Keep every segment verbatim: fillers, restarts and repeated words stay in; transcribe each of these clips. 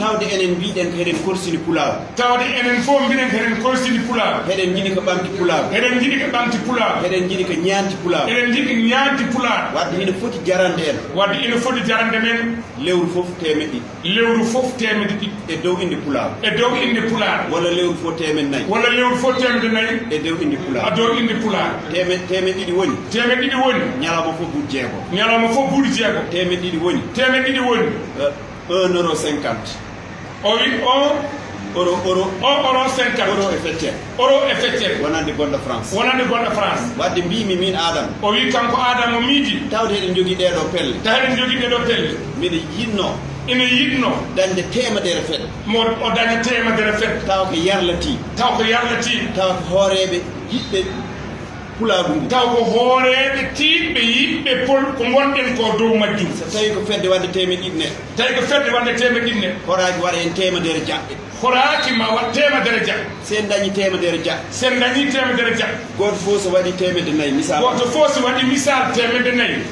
Tawde enen mbiɗen ko heɗen korsini Pulaagu. Tawde enen fof mbiɗen ko heɗen korsini Pulaagu. Heɗen njiɗi ko ɓamti Pulaagu. Heɗen njiɗi ko ɓamti Pulaagu. Heɗen njiɗi ko ñaanti Pulaagu. Eɗen njiɗi ñaanti Pulaagu. Wadde hino foti jarande en. Wadde ina foti jarande men. Lewru fof teemedde ɗiɗi. Lewru fof teemedde ɗiɗi. E dow innde Pulaagu. E dow innde Pulaagu. Walla lewru fof teemedde nayi. Walla lewru fof teemedde nayi. E dow innde Pulaagu. E dow innde Pulaagu. Teeme-, teemedde ɗiɗi woni. Teemedde ɗiɗi woni. Ñalawma fof buuɗi jeego. Ñalawma fof buuɗi jeego. Teemedde ɗiɗi woni. Teemedde ɗiɗi woni. Eh, un euro cinquante. O wi on euro, euro. On euro cinquante. Euro e feccere. Euro e feccere. Wonande gonɗo France. Wonande gonɗo France. Wadde mbimi min Adama. O wi kanko Adama o miiji. Tawde eɗen jogii ɗee ɗoo pelle. Tawa eɗen jogii ɗee ɗoo pelle. Miɗo yiɗno. Ina yiɗno. Dañde teemedere fedde. Mo o daña teemedere fedde. Tawa ko yarlatii. Tawa ko yarlatii. Tawa ko hooreeɓe yiɗɓe Pulaagu ngu. Taw ko hooreeɓe tiiɗɓe yiɗɓe pol ko ngonɗen ko dow majjum. So tawi ko fedde wadde teemedde ɗiɗi ne. Tawi ko fedde wadde teemedde ɗiɗi ne. Horaaki waɗa heen teemedere jaɓɓe. Horaaki ma waɗ teemedere jaɓɓe. Sen dañi teemedere jaɓɓe. Sen dañi teemedere jaɓɓe. Gooto fof so waɗi teemedde nayi, misal. Gooto fof so waɗi misal teemedde nayi.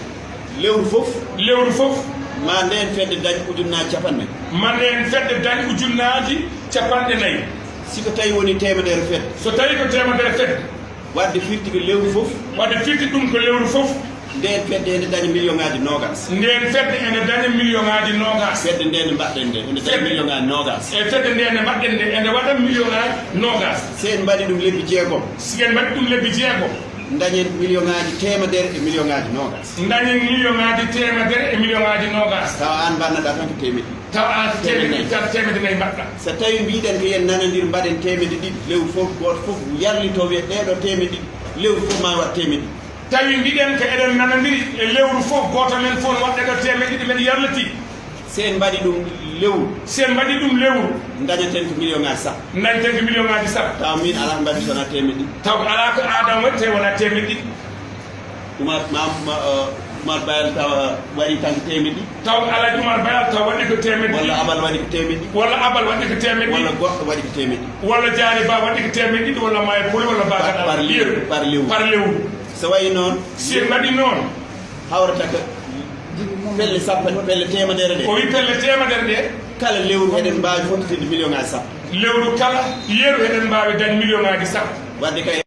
Lewru fof. Lewru fof. Ma ndeen fedde dañ ujunnaaji capanɗe nayi. Ma ndeen fedde dañ ujunnaaji capanɗe nayi. Si ko tawi woni teemedere fedde. So tawi ko teemedere fedde. Wadde firti ko lewru fof. Wadde firti ɗum ko lewru fof. Ndeen fedde ene daña million ŋaaji noogas. Ndeen fedde ene daña million ŋaaji noogas. Fedde nde nde mbaɗɗen nde, ene daña million ŋaaji noogas. E fedde nde nde mbaɗɗen nde, ene waɗa million ŋaaji noogas. Si en mbaɗi ɗum lebbi jeegom. Si en mbaɗi ɗum lebbi jeegom. Dañen million ŋaaji teemedere e million ŋaaji noogas. Dañen million ŋaaji teemedere e million ŋaaji noogas. Tawa aan mbaɗnaɗaa tan ko teemedde. Taw aan teemedde, teemedde nayi mbaɗɗa. So tawi mbiɗen ko yen nanondir mbaɗen teemedde ɗiɗi, lewru fof, gooto fof yarlito wiya ɗee ɗoo teemedde ɗiɗi, lewru fof ma waɗ teemedde ɗiɗi. Tawi mbiɗen ko eɗen nanondiri e lewru fof, gooto men fof ne waɗa ɗee ɗoo teemedde ɗiɗi, men yarliti. Si en mbaɗi ɗum lewru. Si en mbaɗi ɗum lewru. Dañaten ko million ŋaaji sappo. Dañaten ko million ŋaaji sappo. Taw min alaa ko mbaɗmi so wonaa teemedde ɗiɗi. Taw alaa ko Adama waɗi tawi wonaa teemedde ɗiɗi. Oumar, ma, ma, uh, Oumar Bayal tawa waɗi tan ko teemedde ɗiɗi. Taw Alhaji Oumar Bayal taw waɗi ko teemedde ɗiɗi. Walla Abal waɗi ko teemedde ɗiɗi. Walla Abal waɗi ko teemedde ɗiɗi. Walla goɗɗo waɗi ko teemedde ɗiɗi. Walla Diarry Ba waɗi ko teemedde ɗiɗi. Walla Maye Poli, walla Bakar Par lewru, par lewru. Par lewru. So wayi noon. Si en mbaɗi noon. Hawrata ko pelle sappo, pelle teemedere ɗe. O wi pelle teemedere ɗe. Kala lewru eɗen mbaawi fottitinde million ŋaaji sappo. Lewru kala yeru eɗen mbaawi dañ million ŋaaji sappo. Wadde kay.